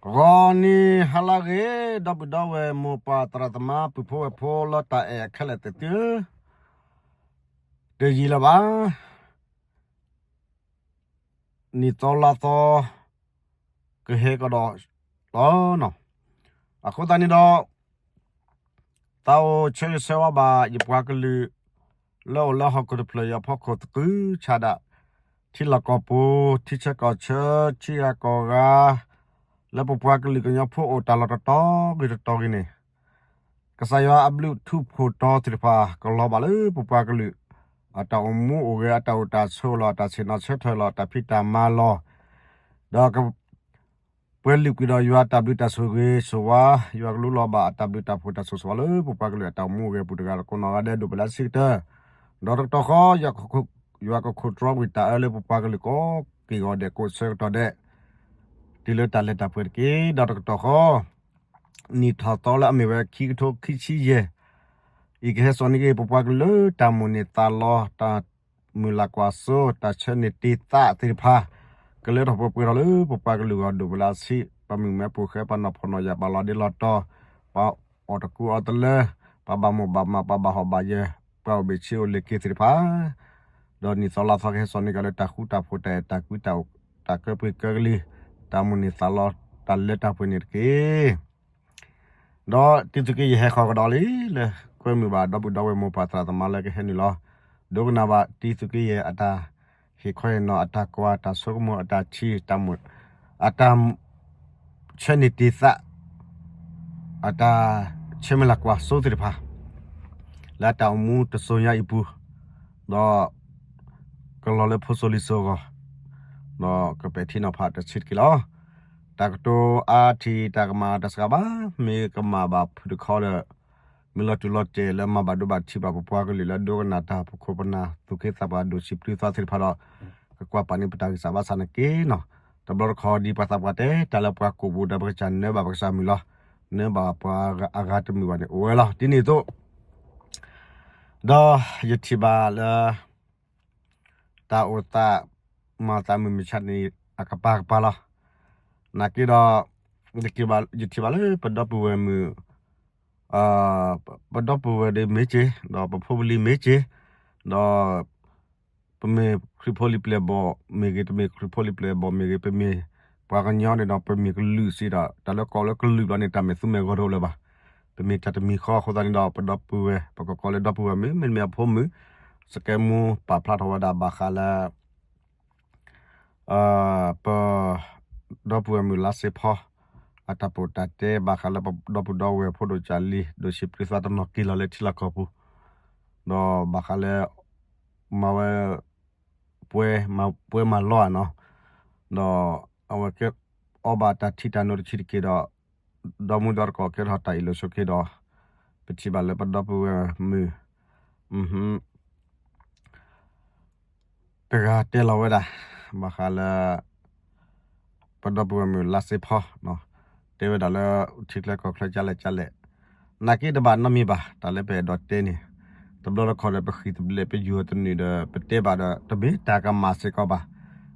ဂီၤနံၤဟါလၢအဂ့ၤ, ဒီပုၢ်ဒီဝဲၢ်မိၢ်ပၢ်သရၣ်သမါ ပုၢ်ဖိဝဲၢ်ဖိလၢတၢ်အဲၣ်ခဲလၢာ်သ့ၣ်သုဧၢ, တယံာ်လၢၤဘၣ်. နံၣ်သီလါသီ ကဟဲကဒီးလီၤနီၤ. အဃိသတးန့ၣ်ဒီး သးအိၣ်ဆၢဂ့ၤဆၢဝါဘၣ် ယပှၤကလုာ် လၢအိၣ်လၢဟီၣ်ခိၣ်တဖျၢၣ်အံၤအဖီခိၣ်သကုၤဆးဒး, ထံလီၢ်ကီၢ်ပူၤ, ထံဆၢကီၢ်ဆၢ, ထံဂၤကီၢ်ဂၤ, လၢပပှၤကလုာ်ကညီဖိအိၣ်တၢ်လီၢ်တတီၤဂ့ၤတတီၤဂ့ၤန့ၣ်, ကစၢ်ယွၤအဘျုးထူးဖှိၣ်တီၤသ့ၣ်တဖၣ် ကလီၤဘၣ်လၢပပှၤကလုာ် အတၢ်အိၣ်မူအိၣ်ဂဲၤ, အတၢ်အိၣ်တၢ်ဆိးလီၤ, အတၢ်ဆ့ၣ်နီၤဆၢထၢၣ်လီၤ, အတၢ်ဖံးတၢ်မၤလီၤ, ဒီး ပှဲၤလုာ်ကွံာ်ဒီးယွၤအတၢ်ဘျုးတၢ်ဆိၣ်ဂ့ၤဆိၣ်ဝါ, ယွၤကလူလီၤဘၣ်အတၢ်ဘျုးတၢ်ဖှိၣ်တၢ်ဆိၣ်ဂ့ၤဆိၣ်ဝါလၢ ပပှၤကလုာ်အတၢ်အိၣ်မူအိၣ်ဂဲၤအပူၤတဂၤဒီးကိးနီၢ်ဂၤဒဲး ဒိၣ်ပလၢအဆံးကတၢၢ်, ဒီးတကတီၢ်ဃီ ယွၤကခိးတြီကွံာ်တၢ်အၢလၢပပှၤကလုာ်ကိးက့ၢ်ဂီၤဒဲးကိးဆၢကတီၢ်ဒဲး, တုၤလၢတၢ်လဲၤတၢ်ပှဲၤတက့ၢ်. ဒီးတကတီၢ်ဃီ နံၣ်ထီၣ်သီလၢအမ့ၢ်ဝဲခံကထိခံဆံယဲၢ် အံၤကဟဲစိာ်န့ၢ်က့ၤ ပပှၤကလုာ်လၢတၢ်မိၣ်န့ၢ်သးလီ, တၢ်မုၢ်လၢ်ကွၢ်စိ, တၢ်ဆၢန့ၢ်တ့ၢ်သးသ့ၣ်တဖၣ် ကလၢထီၣ်ပှဲၤပှဲၤထီၣ်လၢပပှၤကလုာ်အဂီၢ် ဒိၣ်ပလၢအဆံး, ပှၤမုၣ်မဲဖိဃဲ, ပှၤနီၢ်ဖှီၣ်နီၢ်ယာ်, ပှၤလီၤဒ့လီၤတီၤ, ပှၤအီၣ်တကူအီတလၢ, ပှၤဘၣ်မိၣ်ဘၣ်မး, ပှၤဘၣ်ဟီၣ်ဘၣ်ယၢၤ, ပှၤအိၣ်ဘ့ၣ်ဆ့အိၣ်လ့ၤက့ၤသ့ၣ်တဖၣ် ဒီးနံၣ်သီလါသီကဟဲစိာ်န့ၢ်က့ၤလၢတၢ်ဃူတၢ်ဖိး, တၢ်အဲၣ်တၢ်ကွံ, တၢ်အိၣ်, တၢ်ကၢပှ့ၤကၢကလံၤ, တၢ်မိၣ်န့ၢ်သးလီ, တၢ်လၢတၢ်ပှဲၤန့ၣ်တက့ၢ်. ဒီးတံၤသုးက့ယဲၢ်ဟဲဃီၤကဒီးလံလၢ ကွဲမုာ်ဘၣ်ဒီပုၢ်ဒီဝဲၢ်မိၢ်ပၢ်သရၣ်သမါလၢကဟဲနုာ်လီၤ, ဒိကနၣ်ဘၣ်တံၤသုးက့ယဲၢ်အတၢ်ဟ့ၣ်ခီဟ့ၣ်နီၤ, အတၢ်ကွၢ်, တၢ်ဆိကမိၣ်, အတၢ်ထံၣ်, တၢ်မုၢ်, အတၢ် ဆၢန့ၢ်တ့ၢ်သး, အတၢ်ဆၢမုၢ်လၢ်ကွၢ်စိသ့ၣ်တဖၣ် လၢအတၢ်အိၣ်မူတစိၤညါအံၤအပူၤ, ဒီးကလီၤလၢဖိစိၤလံၤစိၤအဂီၢ်, ဒီးကပဲာ်ထံနီၤဖးတဆံးတက့ၢ်လီၤ. တၢ်ကတိၤအါထံၣ်တၢ်ကမၣ်တစှၤဘၣ်, မ့ၢ်ကမၣ်ဘၣ်ဖုၣ်တခီဒီး မ့ၢ်လီၤတူၢ်လီၤတဲာ်လၢမၤဘၣ်ဒိဘၣ်ထံးဘၣ်ပပှၤကလုာ်လၢဒိကနၣ်တၢ် ပခိၣ်ပနၢ်သူၣ်က့သးပှၢ်ဒိၣ်ဆံးပျုၢ်သးသ့ၣ်တဖၣ်ဒီး ကကွၢ်ပာ်န့ၢ်ပတၢ်ဂံၢ်စၢ်ဘါစၢ်န့ၣ်တက့ၢ်နီၤ. တဘျီတခီဒ်ပှၤသးပှၢ်တဲတၢ်လၢပှၤကိာ်ပူၤဒီး ပကစၢ်နၢဘၣ်ပကစၢ်မုၢ်လီၤ, နၢဘၣ်ပှၤအဂၤတမုာ်ဘၣ်န့ၣ် အိၣ်ဝဲလီၤ. ဒ်န့ၣ်အသိး ဒီးယထံၣ်ဘၣ်လၢ တၢ်အိၣ်သးမၤသးမုၢ်မဆါတနံၤ အကပၤကပၤလီၤ. နာ်က့ဒီး ယထံၣ်ဘၣ်လၢပဒီပုၢ်ဝဲၢ်မုၣ်, ပဒီပုၢ်ဝဲၢ်ဒီးမ့ၢ်က့ၤ, ဒီးပဖိပလံၤမ့ၢ်က့ၤ, ဒီး ပမ့ၢ်ခရံာ်ဖိလံၤပျဲၢ်ဘီၣ်မ့ၢ်ဂ့ၤ, တမ့ၢ်ခရံာ်ဖိလံၤပျဲၢ်ဘီၣ်မ့ၢ်ဂ့ၤ, ပမ့ၢ်ပှၤကညီန့ၣ်ဒီး ပမ့ၢ်ကလုာ်စ့ၢ်ဒီး တၢ်လၢကီၢ်လၢကလုာ်ဘျီန့ၣ် တၢ်မဲာ်သူမဲာ်ဂီၤတအိၣ်လၢၤဘၣ်. ပမ့ၢ်တၢ်တမံၤဃီအဃိသတးန့ၣ်ဒီး ပဒီပုၢ်ဝဲၢ် ပကကိးလၢဒီပုၢ်ဝဲၢ်မုၣ် မ့တမ့ၢ်အဖိမုၣ်, စကဲမူပာ်ဖျါထီၣ်ဝဲဒၣ်ဘၣ်ဃးလၢ ပ ဒီပုၢ်ဝဲၢ်မုၣ်လါစ့ဖီ အတၢ်ပီးတၢ်တဲဘၣ်ဃးလၢပဒီပုၢ်ဒီဝဲၢ်ဖိဒိၣ်ကၢ်လံၤ ဒိၣ်ဆံးပျုၢ်သးတနီၤက့ၤလီၤလၢထံလီၢ်ကီၢ်ပူၤ, ဒီးဘၣ်ဃးလၢ မၤဝဲ ပှဲၤမၤလီဧါနီၤ, ဒီးအဝဲကဲအီၣ်ဘၣ်တၢ်ထံတၢ်နိတဆံးတက့ၢ်ဒီး ဒီမုၢ်ဒီတကိးကဲထီၣ်တၢ်အ့ၣ်လိာ်ဆိးက့ဒီး ပထံၣ်ဘၣ်လၢပဒီပုၢ်ဝဲၢ်မုၣ် တဂၤတဲလီၤဝဲဒၣ် ဘၣ်ဃးလၢ ပဒီပုၢ်ဝဲၢ်မုၣ်လါစ့ဖီ တဲဝဲဒၣ်လၢ ထံချၢကီၢ်ချၢကလဲၣ်ကလဲၣ်, နာ်က့တဘၣ်နီတမံၤဘၣ် တၢ်လၢပအဲၣ်ဒိးတဲန့ၣ်, တဘျီတခီၣ်ဒီး ပဃံၢ်တဘျဲး ပယူၤတနုာ်ဒီး ပတဲဘၣ်ဒီး တမ့ၢ်တၢ်ကမၣ်စ့ၢ်ကီးဘၣ်.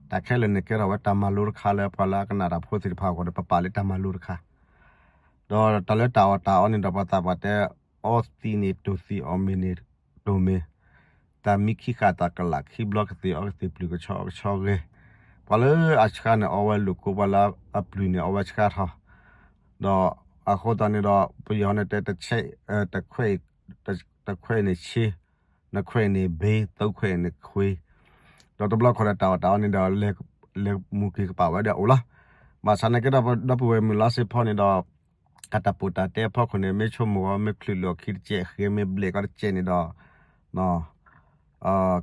တၢ်ခဲလၢာ်န့ၣ် ကဲထီၣ်ဝဲတၢ်မၤလိတခါလၢ ပှၤလၢအကနၣ်တၢ်ဖိသ့ၣ်တဖၣ်အဂီၢ်ဒီး ပပာ်လၢတၢ်မၤလိတခါ ဒီးတၢ်လၢတၢ်အီၣ်တၢ်အီန့ၣ်ဒီး ပှၤသးပှၢ်တဲ အီသံးန့ၣ်တိၢ်သံး အီၣ်မ့ၤန့ၣ်တိၢ်မ့ၤ, တၢ်မံခံဃာ်သးကလး ခံဘျီကသ့ၣ် အီကသ့ၣ်ပျုၢ်ကဆီအီကဆီဂဲၤ, ပှၤလၢအဆှါန့ၣ် အီဝဲလိာ်ကိး ပှၤလၢအပျုၢ်န့ၣ် အီဝဲဆှါထီၣ်, ဒီးအဃိသတးန့ၣ်ဒီး ပယီၤန့ၣ်တဲ တဆဲး တခွဲး တခွဲးန့ၣ်ဆ့, နှစ်ခွက်န့ၣ်ဘိန်း, သုံးခွက်န့ၣ်ခွေး, ဒီးတဘျီခီၣ်ဒီးတၢ်အီၣ်တၢ်အီန့ၣ်ဒီး လဲၤမူၤက့ၤကပာ်ဝဲဒီးအိၣ်လီၤ. ဘၣ်ဆၣ်နာ်က့ဒီး ပဒီပုၢ်ဝဲၢ်မုၣ်လါစ့ဖီန့ၣ်ဒီး အတၢ်ပီးတၢ်တဲအဖီခိၣ်န့ၣ် မ့ၢ်ဆိကမိၣ်အီၤ မ့ၢ်ချုးလီၤအခံတစဲး ဃ့မ့ၢ်ဘျဲးကီးတစဲးန့ၣ်ဒီး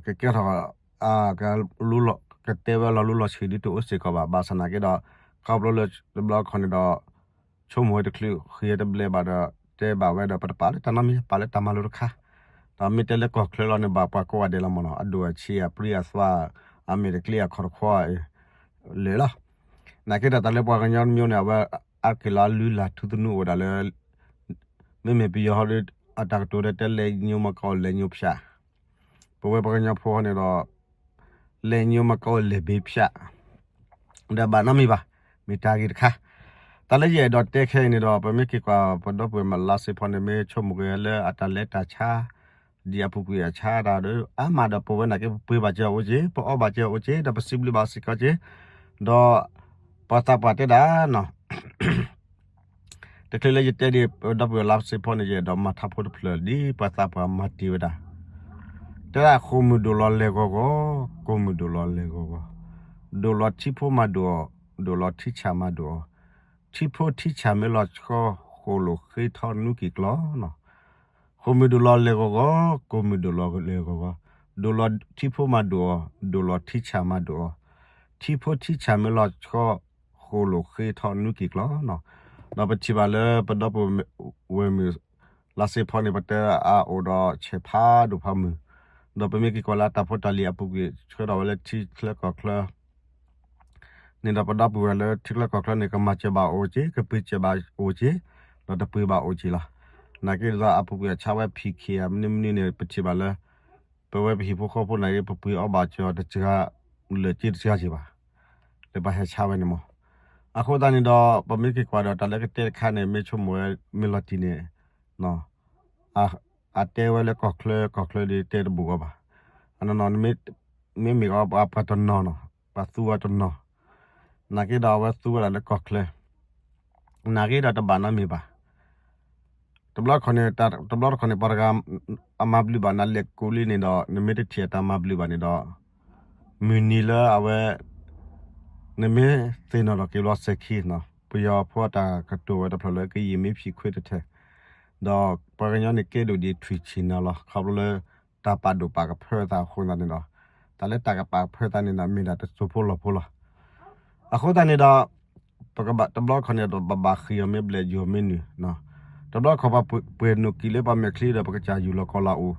ကကဲထီၣ် ကတဲဝဲလီၤလူလီၤဆံးဒ်တအိၣ်စ့ၢ်ကီးဘၣ်. ဘၣ်ဆၣ်နာ်က့ဒီး ခီဖျိလၢတဘျီခီၣ်န့ၣ်ဒီး ဆိကမိၣ်ဝဲတချုး ဃ့ဝဲတဘျဲးဘၣ်ဒီး တဲဘၣ်ဝဲဒီး ပတပာ်လၢတၢ်နီတမံၤ ပာ်လၢတၢ်မၤလိတခါ, ဒီးမ့ၢ်တဲလၢကီၢ်ချၢလီၤန့ၣ် ဘၣ်ပှၤကိးဂၤဒဲးလီၤမ့ၢ်နီၤ, အဒိၣ်အဆံး အပြံအသွါ အမဲာ်တကျ့ အခီၣ်တခွါ လၢာ်လီၤ. နာ်က့ဒီးတၢ်လၢပှၤကညီတမံၤန့ၣ် အဝဲအါတက့ၢ်လၢအလုၢ်လၢ်ထူသနူအိၣ်ဝဲဒၣ်လၢ မ့မ့ၢ်ပယီၤ အတၢ်ကတိၤဒီးတဲ လဲၤညိမၤကအိၣ်လဲၤညိဖျး, ပဝဲပှၤကညီဖိန့ၣ်ဒီး လဲၤညိမၤကအိၣ်လဲၤဘ့ဖျး ဒီးဘၣ်နီတမံၤဘၣ်, မ့ၢ်တၢ်ဂ့ၢ်တခါ. တၢ်လၢယအဲၣ်ဒိးတဲခဲအံၤန့ၣ်ဒီး ပမ့ၢ်က့ၤကွၢ်ပဒီပုၢ်ဝဲၢ်မးလါစ့ဖီန့ၣ် မ့ၢ်ဆိကမိၣ်က့ၤလၢအတၢ်လဲၤတၢ်ဆါ ဒ်အပူၤကွံာ်အဆါတၢ်ဒီး အါမးဒီးပဝဲနာ်က့ ပပှ့ၤဘၣ်စၢၤအအိၣ်က့ၤ ပအီဘၣ်စၢၤအအိၣ်က့ၤ ဒီးပစံးဘျုးဘၣ်စ့ၢ်ကီးက့ၤ ဒီးပှၤသးပှၢ်တဲဒၣ်နီၤ တချုးလၢယတဲဒ်ပဒီပုၢ်ဝဲၢ်လါစ့ဖီန့ၣ် ယအဲၣ်ဒိးမၤထါဖိတဖျၢၣ်ဒ်ပှၤသးပှၢ်မၤတ့ၢ်ဝဲဒၣ် တဲဒၣ်ဃိာ်မုၢ်ဒိၣ်လီၤလဲၤဂီၤဂီၤ, ကိာ်မုၢ်ဒိၣ်လီၤလဲၤဂီၤဂီၤ, ဒိၣ်လီၤထံဖိမၤဒိၣ်အီၤ, ဒိၣ်လီၤထံဆၣ်မၤဒိၣ်အီၤ, ထံဖိထံဆၣ်မ့ၢ်လီၤဆီ ဃိာ်လိာ်ဃ့ထီနွံက့ၤကျီနီၤ. ဃိာ်မုၢ်ဒိၣ်လီၤလဲၤဂီၤဂီၤ, ကိာ်မုၢ်ဒိၣ်လီၤလဲၤဂီၤဂီၤ, ဒိၣ်လီၤထံဖိမၤဒိၣ်အီၤ, ဒိၣ်လီၤထံဆၣ်မၤဒိၣ်အီၤ, ထံဖိထံဆၣ်မ့ၢ်လီၤဆီ ဃိာ်လိာ်ဃ့ထီနွံက့ၤကျီနီၤ. ဒီးပထံၣ်ဘၣ်လၢပဒီပုၢ်ဝဲၢ်မုၣ် လါစ့ဖီန့ၣ် ပတဲအအိၣ်ဒီးဆဲးဖးဒိၣ်ဖးမုၢ်, ဒီးပမ့ၢ်က့ၤကွၢ်လၢတၢ်ဖိတၢ်လံၤအပူၤကွံာ် ဆှၢထီၣ်ဝဲလၢထံချၢကီၢ်ချၢ န့ၣ်ဒီးပဒီပုၢ်ဝဲၢ်လၢထံချၢကီၢ်ချၢန့ၣ် ကမၤစၢၤဘၣ်အိၣ်က့ၤ ကပှ့ၤစၢၤဘၣ်အိၣ်က့ၤ ဒီးတပှ့ၤဘၣ်အိၣ်က့ၤလီၤ. နာ်က့ဒီးအပူၤကွံာ်အဆါဝဲ ဖံးခ့ မနုၤမနုၤန့ၣ် ပထံၣ်ဘၣ်လၢ ပဝဲပဟံၣ်ဖိဃီဖိနာ်က့ ပပှ့ၤအီဘၣ်စၢၤတစှၤ လၢာ်က့တစှၤက့ၤဘၣ် လၢပဟဲဆါဝဲန့ၣ်မး. အဃိသတးန့ၣ်ဒီး ပမ့ၢ်က့ၤကွၢ်ဒီးတၢ်လၢကတဲတခါန့ၣ် မ့ၢ်ဆိကမိၣ်ဝဲမ့ၢ်လီၤတံၢ်န့ၣ် အတဲဝဲလၢကီၢ်ချၢ ကီၢ်ချၢဒီးတဲတဘူးအီၤဘၣ်. အနီၢ်နီၢ် မ့မ့ၢ်အီၤပှၤတနီၤနီၤ ပှၤသူအီၤတနီၤ နာ်က့ဒီးအဝဲသူဝဲဒၣ်လၢကီၢ်ချၢ နာ်က့ဒီးတဘၣ်နီတမံၤဘၣ်. တဘျီတခီၣ်န့ၣ် တဘျီတခီၣ်န့ၣ် ပှၤတဂၤအမၤဘျုးဘၣ်နၤလဲၤကူးလံန့ၣ်ဒီး နမ့ၢ်တထံၣ်အတၢ်မၤဘျုးဘၣ်န့ၣ်ဒီး မုၢ်နံၤလၢအဝဲ နမ့ၢ်သ့ၣ်နီၣ်ထီၣ်က့ၤဘျီစဲၤခံနီၤ ပယီၤဖိအတၢ်ကတိၤဝဲတဖျၢၣ်လၢ ကရင်မင်းဖြစ်ခွင့်တထက် ဒီးပှၤကညီန့ၣ်ကဲဒိၣ်ဒံးထွံၣ်ဆံၣ်နီၤလီၤ. ခီဖျိလၢ တၢ်ပာ်ဒိၣ်ပာ်ကဖၢအသးအဃိသတးန့ၣ်ဒီး တၢ်လၢတၢ်ကပာ်ကဖၢသးန့ၣ်ဒီး မ့ၢ်ဒၣ်တစိၤဖိလီၤဖိလီၤ. အဃိသတးန့ၣ်ဒီး ပကဘၣ်တဘျီတခီၣ်န့ၣ်ဒီး ပဘၣ်ဃ့ၢ်အီၤမ့ၢ်ဘျဲၣ်ယိၤမ့ၢ်နုာ် တဘျီတခီၣ်ပှဲၤနိာ်ကံၤလၢပှၤမဲာ်ချံဒီး ပကစၢ်ယူၢ်လီၤကီလီၤအိၣ်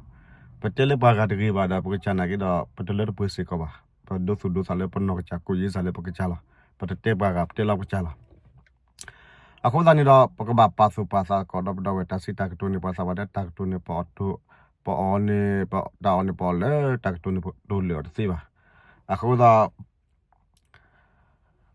ပတဲလၢပှၤဂၤတဂ့ၤဘၣ်ဒီး ပကစၢ်နာ်က့ဒီး ပတလၢတပှဲၤစ့ၢ်ကီးဘၣ်. ပဒိသူၣ်ဒိသးလၢပနီၢ်ကစၢ် ကိးယ့ၢ်စၢ်လၢပကစၢ်လီၤ. ပတတဲပှၤဂၤ ပတဲလၢပကစၢ်လီၤ. အဃိသတးန့ၣ်ဒီး ပကဘၣ်ပာ်သူၣ်ပာ်သးသကိးဒီးပဒီပုၢ်ဝဲၢ် တၢ်စံးတၢ်ကတိၤန့ၣ် ပှၤသးပှၢ်တဲတၢ်ကတိၤန့ၣ် ပအီၣ် ပအီၣ်န့ၣ် တၢ်အီၣ်န့ၣ် ပအီၣ်လၢတၢ်ကတိၤန့ၣ် တိၢ်လၢာ်အီၤတသ့ဘၣ်. အဃိသတး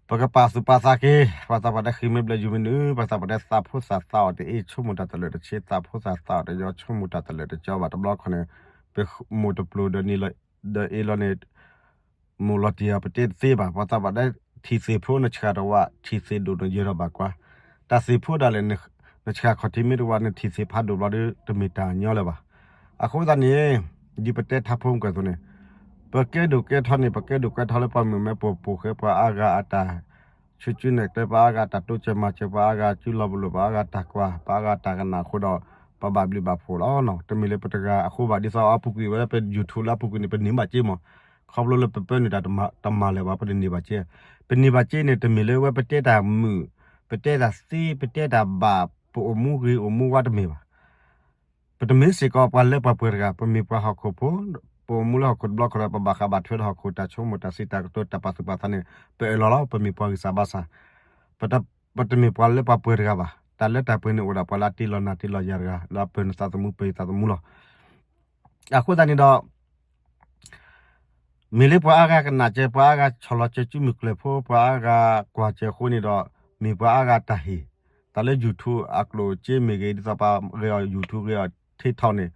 ပကပာ်သူၣ်ပာ်သးက့ၤ ပှၤသးပှၢ်တဲဃ့ၢ်မ့ၢ်ဘျဲၣ်ယိၤမ့ၢ်နုာ် ပှၤသးပှၢ်တဲသးဖိသၣ်သးအီၣ်တအ့ၣ် ဆိကမိၣ်တၢ်တလၢာ်တဆ့ သးဖိသၣ်သးအီၣ်တယီ ဆိကမိၣ်တၢ်တလၢာ်တကီဘၣ်. တဘျီတခီၣ်န့ၣ် ပမိၢ်တပျိၤဒီး ဒီးအ့ၣ်လီၤန့ၣ် မိၢ်လီၤတံၢ်အီၤ ပတဲတသ့ဘၣ်. ပှၤသးပှၢ်တဲ ထံၣ်သ့ၣ်ဖိနဆှၣ်တဝး ထံၣ်သ့ၣ်ဒိၣ်နယၢၤထီၣ်ဘၣ်ကွၢ်. တၢ်သ့ၣ်ဖိဒၣ်လဲာ် နဆှၣ်ခီၣ်ထံးမ့ၢ်တဝး နထံၣ်သ့ၣ်ဖးဒိၣ်ဘျီဒီး တမ့ၢ်တၢ်ညီလၢၤဘၣ်. အဃိသတးန့ၣ် ဒ်ပတဲထါဖိမုၢ်ကၢၢ်သိးန့ၣ် ပကဲဒိၣ်ကဲထီန့ၣ် ပကဲဒိၣ်ကဲထီလၢပှၤမုၢ်မဲပိာ်ပိာ်ဃဲ ပှၤအါဂၤအတၢ် ဆူကၠူနဲၣ်ကျဲ ပှၤအါဂၤတၢ်တိစၢၤမၤစၢၤ ပှၤအါဂၤစုလီၤပလိာ် ပှၤအါဂၤတၢ်ကွၢ် ပှၤအါဂၤတၢ်ကနၣ်အဃိဒီး ပဘၣ်ဘျုးဘၣ်ဖှိၣ်လီၤ. တမ့ၢ်လၢပတဂၤအဃိဘၣ် ဒ်သိးအပူၤကွံာ်ဝဲလၢပ YouTube လၢအပူၤကွံာ်န့ၣ် ပန့ၢ်ဘၣ်စ့မး ခီဖျိလၢပပၢနုာ်တၢ်တမၤလၢၤဘၣ် ပတန့ၢ်ဘၣ်စ့. ပန့ၢ်ဘၣ်စ့န့ၣ် တမ့ၢ်လၢဝဲပတဲတၢ်မုာ် ပတဲတၢ်သ့ ပတဲတၢ်ဘၣ် ပအိၣ်မူဂ့ၤအိၣ်မူဝါတမ့ၢ်ဘၣ်. ပတမ့ၢ်စ့ၢ်ကီးပှၤလၢပှၤပှဲၤတဂၤ ပမ့ၢ်ပှၤဟီၣ်ခိၣ်ဖိ ပအိၣ်မူလၢဟီၣ်ခိၣ်တဘျီခီၣ်ဒီး ပဘၣ်ဃးဘၣ်ထွဲဒီးဟီၣ်ခိၣ် တၢ်ဆိကမိၣ်တၢ်စံးတၢ်ကတိၤတၢ်ပာ်သူၣ်ပာ်သးန့ၣ် ပအၢၣ်လီၤလီၤ ပမ့ၢ်ပှၤဂံၢ်စၢ်ဘါစၢ် ပတမ့ၢ်ပှၤလၢပှၤပှဲၤတဂၤဘၣ်. တၢ်လၢတၢ်ပှဲၤန့ၣ်အိၣ်ဒၣ်ပှၤလၢအတ့လီၤနၤတ့လီၤယၤတဂၤ လၢအပၢနသးသမူပၢယသးသမူလီၤ. အဃိသတးန့ၣ်ဒီး မ့ၢ်လၢပှၤအါဂၤကနၣ်စၢၤ ပှၤအါဂၤဆီၣ်လီၤစၢၤစုမုၢ်ကျၢၢ်ဖိ ပှၤအါဂၤကွၢ်စၢၤအဃိန့ၣ်ဒီး မ့ၢ်ပှၤအါဂၤတၢ်ဟ့ၣ် တၢ်လၢ YouTube အကျိၣ်စ့မ့ၢ်ဂ့ၤ ဒ်သိးပှၤဂ့ၤအီၤ YouTube ဂ့ၤအီၤ TikTok န့ၣ်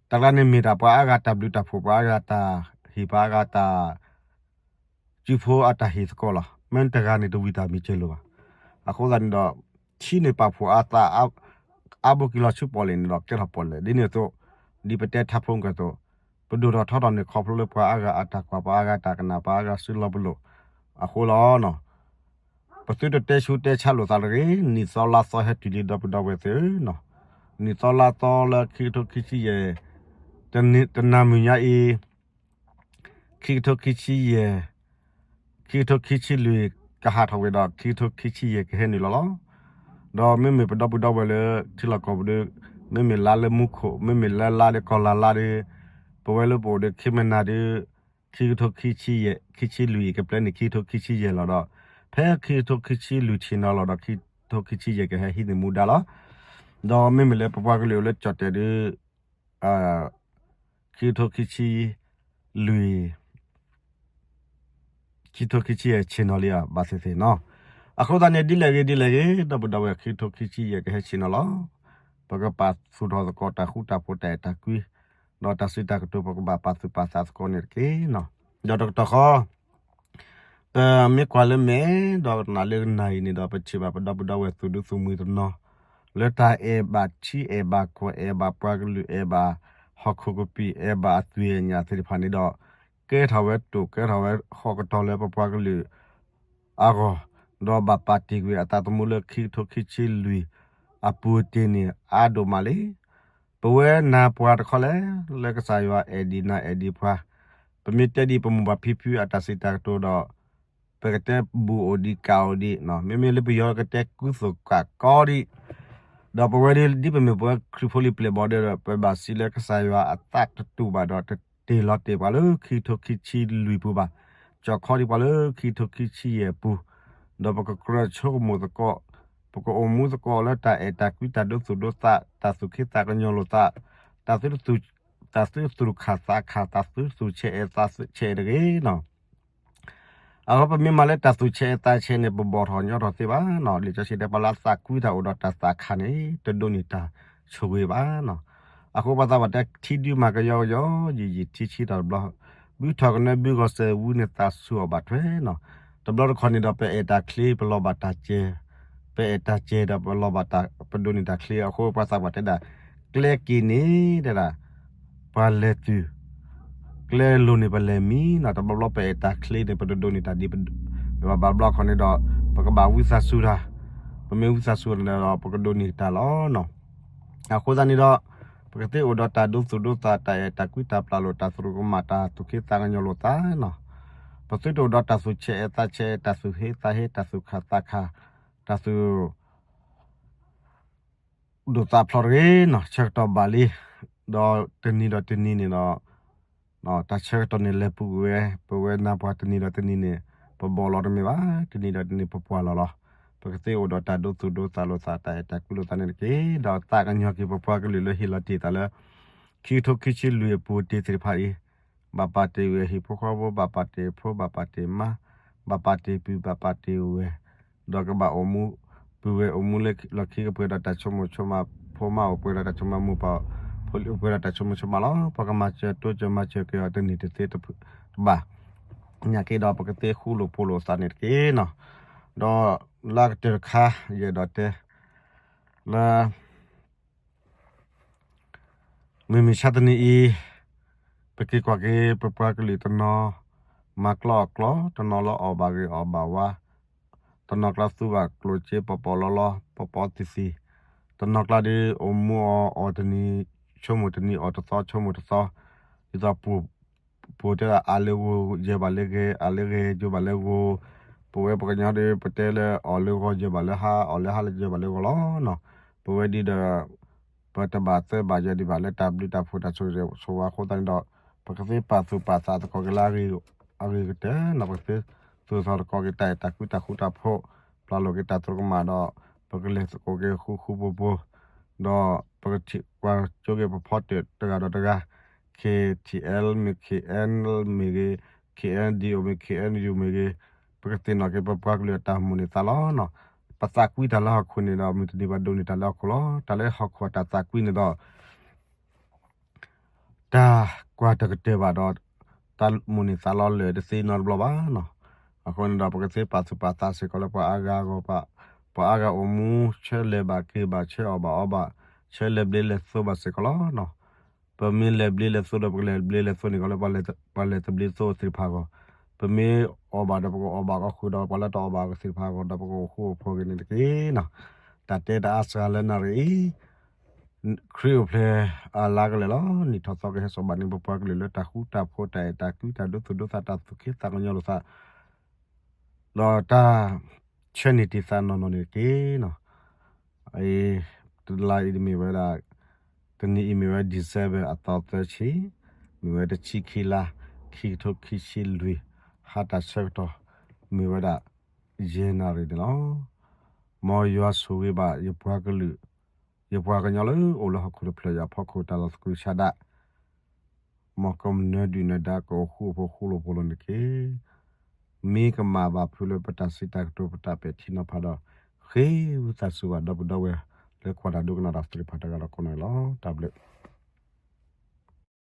တၢ်ကျါန့ၣ်မ့ၢ်ဒၣ်ပှၤအါဂၤတၢ်ဘျုးတၢ်ဖှိၣ် ပှၤအါဂၤတၢ်ဟ့ၣ် ပှၤအါဂၤတၢ် စုဖိအတၢ်ဟ့ၣ်သကိးလီၤ. မ့ၢ်တဂၤန့ၣ်တဝံၤတၢ်မ့ၢ်စၢၤလိာ်ဘၣ်. အဃိသတးန့ၣ်ဒီး ထံန့ၣ်ပာ်ဖှိၣ်အသး အါဘိက့ၤလီၤဆူပီၣ်လဲၣ်န့ၣ်ဒီး ကဲထီၣ်ပီၣ်လဲၣ် ဒ်န့ၣ်အသိး ဒ်ပတဲထါဖိမုၢ်ကၢၢ်သိး ပဒိၣ်ထီၣ်ထီထီၣ်န့ၣ် ခီဖျိလၢပှၤအါဂၤအတၢ်ကွၢ် ပှၤအါဂၤတၢ်ကနၣ် ပှၤအါဂၤစုလီၤပလိာ် အဃိလီၤ. ပသုတတဲဆူတဲဆါလိာ်သးတဂ့ၤ. နံၣ်သီလါသီဟဲတုၤလံ ဒီပုၢ်ဒီဝဲၢ်သ့ၣ်ဧၢ, နံၣ်သီလါသီလၢခံကထိခံဆံယဲၢ် တနၤမုၢ်ညါအံၤ ခံကထိခံဆံယဲၢ် ခံကထိခံဆံလွံၢ် ကဟးထီၣ်ဝဲဒီး ခံကထိခံဆံယဲၢ်ကဟဲနုာ်လီၤလီၤ. ဒီးမ့မ့ၢ်ပဒီပုၢ်ဒီဝဲၢ်လၢထံလီၢ်ကီၢ်ပူၤဒီး မ့မ့ၢ်လါလၢမူခိၣ် မ့မ့ၢ်လၢလါဒီးကီၢ်လၤလါဒီး ပဝဲလၢပအိၣ်ဒီးခံမနၤဒီး ခံကထိခံဆံယဲၢ် ခံဆံလွံၢ် ကပျဲန့ၣ် ခံကထိခံဆံယဲၢ်လီၤဒီး ဖဲခံကထိခံဆံလွံၢ်ဆ့ၣ်နီၤလီၤဒီး ခံကထိခံဆံယဲၢ်ကဟဲဟံးန့ၢ်မူဒါလီၤ. ဒီးမ့မ့ၢ်လၢပပှၤကလုာ်အိၣ်လၢကၠီၣ်တဲာ်ဒီး ခံကထိခံဆံလွံၢ် ခံကထိခံဆံယဲၢ်ဆ့ၣ်နီၤလံ ဘၣ်သ့ၣ်သ့ၣ်နီၤ. အဃိသတးန့ၣ် ဒ်လဲၣ်ဂ့ၤဒ်လဲၣ်ဂ့ၤ ဒီပုၢ်ဒီဝဲၢ် ခံကထိခံဆံယဲၢ်ကဟဲဆ့ၣ်နီၤလီၤ. ပကပာ်သူၣ်ထီၣ်သကိးတၢ်ဃူတၢ်ဖိး တၢ်အဲၣ်တၢ်ကွံ, ဒီးတၢ်စံးတၢ်ကတိၤ ပကဘၣ်ပာ်သူၣ်ပာ်သးသကိးန့ၣ်တက့ၢ်. ဒီးတကတီၢ်ဃီ ပမ့ၢ်ကွၢ်လၢမဲာ်ဒီးကနၣ်လၢကနၣ်အံၤန့ၣ်ဒီး ပထံၣ်ဘၣ်ပဒီပုၢ်ဒီဝဲၢ်သူၣ်ဒူသူၣ်မှံၤတနီၤ လၢတၢ်အဲၣ်ဘၣ်ထံအဲၣ်ဘၣ်ကီၢ် အဲၣ်ဘၣ်ပှၤကလုာ် အဲၣ်ဘၣ်ဟီၣ်ခိၣ်ကပံာ် အဲၣ်ဘၣ်အသွံၣ်အညၣ်သ့ၣ်တဖၣ်န့ၣ်ဒီး ကဲထီၣ်ဝဲတိာ် ကဲထီၣ်ဝဲဃီကတီၤလၢပပှၤကလုာ်အဂီၢ်, ဒီးဘၣ်ပာ်တ့ၢ်ကွံာ်အသးသမူလၢခံကထိခံဆံလွံၢ်အပူၤတ့ၢ်န့ၣ် အါဒိၣ်မးလံ. ပဝဲနၤပှၤတခီလဲၣ် လၢကစၢ်ယွၤအဲၣ်ဒံးနၤအဲၣ်ဒံးပှၤ, ပမ့ၢ်တဲဒံးပမိၢ်ပၢ်ဖံဖုအတၢ်စံးတၢ်ကတိၤဒီး ပကတဲဘူးအိၣ်ဒံးကၣ်အိၣ်ဒံး, မ့မ့ၢ်လၢပယီၤကတဲကူသိၣ်ကၣ်ကီဒံး, ဒီးပဝဲဒ် ဒ်ပမ့ၢ်ပဝဲခရံာ်ဖိလံၤပျဲၢ်ဘီၣ်ဒီး ပဘၣ်စံးလၢကစၢ်ယွၤအသးတတူာ်ဘၣ်ဒီး တတ့ၢ်လီၤတ့ၢ်ပှၤလၢခံကထိခံဆံလွံၢ်ပူၤဘၣ်, ကၠီၣ်ခီဒံးပှၤလၢခံကထိခံဆံယဲၢ်ပူၤ, ဒီးပကကြၢးဆိကမိၣ်သကိး, ပကအိၣ်မူသကိးလၢတၢ်အဲၣ်တၢ်ကွံ တၢ်ဒိသူၣ်ဒိသး တၢ်သူၣ်ခ့သးကညီၤလိာ်သး, တၢ်သုတသူၣ် တၢ်သုသူၣ်ခၣ်သးခၣ် တၢ်သုသူၣ်ဆဲးအဲၣ်သးဆဲးအဲၣ်တဂ့ၤနီၤ. အဃိပမ့ၢ်မၤလၢတၢ်သူၣ်ဆဲးအဲၣ်သးဆဲးန့ၣ် ပဘီၣ်ထီၣ်ညီထီၣ်သ့ဘၣ်နီၤ. လံာ်စီဆှံတဲ ပှၤလၢအသးကွံတၢ်အိၣ်ဒီးတၢ်သးခၣ်န့ၣ် တဒိးန့ၢ်တၢ်ဆိၣ်ဂ့ၤဘၣ်နီၤ. အဃိပှၤသးပှၢ်တဲ ထံဒုမၤကယီကယီ ယံာ်ယံာ်ထံဆံးထီၣ်တဘျီ, ဘုထီၣ်ကနၢဘုဂီၤစဲးဝံန့ၣ် သးဆူၣ်အီၤဘၣ်ထွဲနီၤ. တဘျီတခီၣ်န့ၣ်ဒီးပအဲၣ်တၢ်ချ့ ပလီၤဘၣ်တၢ်စဲး, ပအဲၣ်တၢ်စဲးဒီးပလီၤဘၣ်တၢ် ပဒိးန့ၢ်တၢ်ချ့. အဃိပှၤသးပှၢ်တဲဒၣ် ကျဲက့ၤန့ၣ်တဲဒၣ် ပှၤလဲၤတုၤ, ကျဲလိၤန့ၣ်ပလဲၤမံနီၤ. တဘျီဘျီပအဲၣ်တၢ်ချ့န့ၣ် ပတဒိးန့ၢ်တၢ်ဒ် ဘၣ်ဘျီခီၣ်န့ၣ်ဒီး ပကဘၣ်ဝံသးစူၤတၢ်, ပမ့ၢ်ဝံသးစူၤန့ၣ်ဒီး ပကဒိးန့ၢ်တၢ်လီၤနီၤ. အဃိသတးန့ၣ်ဒီး ပကသ့အိၣ်ဒီးတၢ်ဒိသူၣ်ဒိသး တၢ်အဲၣ်တၢ်ကွံ တၢ်ပျၢ်လိာ် တၢ်သရူးကမၣ် တၢ်သူၣ်ခ့သးကညီၤလိာ်သးနီၤ. ပသုတအိၣ်ဒီးတၢ်သူၣ်ဆဲးအဲၣ်သးဆဲး တၢ်သူၣ်ဟ့သးဟ့ တၢ်သူၣ်ခၣ်သးခၣ် တၢ်သူၣ် ဒိၣ်သးဖျိးတဂ့ၤနီၤ. ဆၢကတီၢ်ဘၣ်လံ, ဒီးတနံၤဒီးတနံၤန့ၣ်ဒီး တၢ်ဆၢကတီၢ်န့ၣ်လဲၤပူၤကွံာ်ဝဲ, ပဝဲနၤပှၤတနံၤဒီးတနံၤန့ၣ် ပဘီၣ်လီၤတမ့ၢ်ဘၣ်, တနံၤဒီးတနံၤပပှၢ်လီၤလီၤ. ပကသ့အိၣ်ဒီးတၢ်ဒိသူၣ်ဒိသးလိာ်သး တၢ်အဲၣ်တၢ်ကွံလိာ်သးန့ၣ်တက့ၢ်. ဒီးသးကညီၤက့ၤပပှၤကလုာ်လၢဟ့ၣ်လီၤတ့ၢ်သးလၢ ခံကထိခံဆံလွံၢ်အပူၤတ့ၢ်သ့ၣ်တဖၣ်အံၤ, ဘၣ်ပာ်တ့ၢ်ဝဲဟံၣ်ဖိဃီဖိ, ဘၣ်ပာ်တ့ၢ်ဖိ, ဘၣ်ပာ်တ့ၢ်မါ, ဘၣ်ပာ်တ့ၢ်ပုၢ်, ဘၣ်ပာ်တ့ၢ်ဝဲၢ်, ဒီးကဘၣ်အိၣ်မူ, ပုၢ်ဝဲၢ်အိၣ်မူလၢလီၢ်ခံကပှဲၤဒီးတၢ်ဆိကမိၣ်ဆိကမး, ဖိမါအိၣ်ပှဲၤဒီးတၢ်ဆိကမိၣ်မူပၢ်, ဖိလံၤအိၣ်ပှဲၤဒီးတၢ်ဆိကမိၣ်ဆိကမးလီၤ. ပကမၤစၢၤတိစၢၤမၤစၢၤက့ၤအီၤတန့ၢ်တသ့တဘၣ်, နာ်က့ဒီးပကသ့ဃူလိာ်ဖိးလိာ်သးန့ၣ်တက့ၢ်နီၤ. ဒီးလၢအကတၢၢ်တခါ ယအဲၣ်ဒိးတဲ လၢ မုၢ်မဆါတနံၤအံၤ, ပက့ၤကွၢ်က့ၤ ပပှၤကလုာ်တနီၤ မၤကျီအကျီ, တနီၤလၢအီၣ်ဘၣ်ဂ့ၤအီၣ်ဘၣ်ဝါ, တနီၤကျါသူဘၣ်ကျိၣ်စ့ပီၣ်ပီၣ်လီၤလီၤ ပီၣ်ပီၣ်သံၣ်သံၣ်, တနီၤကျါဒီး အိၣ်မူအီၣ်အီၣ်တနံၤ ဆိကမိၣ်တနံၤအီၣ်တသီဆိကမိၣ်တသီ, ဒ်သိး ပှၤတဲဒၣ် အါလၢဂီၤယဲၢ်ဘၣ်လၢဂဲၤ, အါလၢဂဲၤယဲၢ်ဘၣ်လၢဂီၤ, ပဝဲပှၤကညီဒီး ပတဲလၢအီၣ်လၢဂီၤယဲၢ်ဘၣ်လၢဟါ, အီၣ်လၢဟါလၢယဲၢ်ဘၣ်လၢဂီၤလီၤနီၤ. ပဝဲဒ်ဒီး ပတဘၣ်သၢဘၣ်ယဲၢ်ဒံးဘၣ်လၢတၢ်ဘျုးတၢ်ဖှိၣ်တၢ်ဆိၣ်ဂ့ၤဆိၣ်ဝါအဃိသတးန့ၣ်ဒီး ပကသ့ပာ်သူၣ်ပာ်သးသကိးက့ၤလၢအဂ့ၤကတၢၢ်နီၤ. ပကသ့သူၣ်ထီၣ်သကိးက့ၤတၢ်အဲၣ်တၢ်ကွံတၢ်ဃူတၢ်ဖိး, ပျၢ်လိာ်က့ၤတၢ်သရူးကမၣ်ဒီး ပကလဲၤသကိးက့ၤဃူဃူဖိးဖိး, ဒီးပကထံၣ်ကွၢ်ကၠိက့ၤပဖီတၢၣ်တဂၤဒီးတဂၤ, K T L မ့ၢ် K N L မ့ၢ်ဂ့ၤ, K N D O မ့ၢ် K N U မ့ၢ်ဂ့ၤ, ပကသ့ၣ်နီၣ်က့ၤပပှၤကလုာ်အတၢ်မိၣ်န့ၢ်သးလီၤနီၤ. ပသးကွံတၢ်လၢဟီၣ်ခိၣ်န့ၣ်ဒီး မုၢ်တနံၤပဒိးန့ၢ်တၢ်လၢဟီၣ်ခိၣ်လီၤ. တၢ်လၢဟီၣ်ခိၣ်အတၢ်သးကွံန့ၣ်ဒီး တၢ်ကွၢ်တကတၢၢ်ဘၣ်ဒီး တၢ်မိၣ်န့ၢ်သးလီၤလၢာ်တသ့နီတဘျီဘၣ်နီၤ. အဃိန့ၣ်ဒီး ပကသ့ပာ်သူၣ်ပာ်သးစ့ၢ်ကီးလၢပှၤအါဂၤအဂီၢ်, ပှၤအါဂၤအိၣ်မူ ဆၢလဲၤဘၣ်က့ၤဘၣ် ဆၢအီၣ်ဘၣ်အီဘၣ် ဆၢလဲၤဘျ့လဲၤသိးဘၣ်စ့ၢ်ကီးလီၤနီၤ. ပမ့ၢ်လဲၤဘျ့လဲၤသိးဒီး ပကလဲၤဘျ့လဲၤသိးန့ၣ်ကီးလၢ ပှၤလဲၤသဘျ့သိးသ့ၣ်တဖၣ်အဂီၢ်, ပမ့ၢ်အီၣ်ဘၣ်ဒီး ပကအီၣ်ဘၣ်ကီးဃုာ်ဒီး ပှၤလၢတအီၣ်ဘၣ်သ့ၣ်တဖၣ်အဂီၢ်ဒီး ပကအိၣ်ဃူအိၣ်ဖိးက့ၤန့ၣ်တက့ၢ်နီၤ. တၢ်တဲတၢ်အါစှၤလၢနၣ်ရံၣ်အံၤ ခရံာ်အိၣ်ဖျဲၣ်အလါကလဲာ်လီၤ. နံၣ်ထီၣ်သီကဟဲစိာ်ဘၣ်န့ၣ် ပပှၤကလုာ်လၢတၢ်ဃူတၢ်ဖိး တၢ်အဲၣ်တၢ်ကွံ တၢ်ဒိသူၣ်ဒိသး တၢ်သူၣ်ခ့သးကညီၤလိာ်သး ဒီးတၢ်ဆၢန့ၢ်တံၢ်သးနီၢ်နီၢ်န့ၣ်တက့ၢ်နီၤ. တလါအံၤမ့ၢ်ဝဲဒၣ် တနံၤအံၤမ့ၢ်ဝဲ December အသီသၢဆံ, မ့ၢ်ဝဲတဆံခံလါ ခံကထိခံဆံလွံၢ်, ဟါတၢ်ဆၢကတီၢ် မ့ၢ်ဝဲဒၣ် ယဲၢ်နၣ်ရံၣ်န့ၣ်လီၤ. မ်ယွၤဆိၣ်ဂ့ၤဘၣ်ယပှၤကလုာ်, ယပှၤကညီလၢအိၣ်လၢဟီၣ်ခိၣ်တဖျၢၣ်အံၤအဖီခိၣ် တၢ်လီၢ်သကုၤဆးဒး, မ်ကမျၢၢ်ဒုၣ်နၢၤဒါ ကအိၣ်ဃူအိၣ်ဖိးဃူလိာ်ဖိးလိာ်န့ၣ်တက့ၢ်. မ့ၢ်ကမၤဘၣ်ဖုလၢပတၢ်စံးတၢ်ကတိၤ ပတၢ်ပဲာ်ထံနီၤဖးဒီး ဃ့ဝံသးစူၤဘၣ်ဒီပုၢ်ဒီဝဲၢ် လၢကွၢ်တၢ်ဒိကနၣ်တၢ်သ့ၣ်တဖၣ်တဂၤဒီးကိးနီၢ်ဂၤဒဲးလီၤ. တၢ်ဘျုး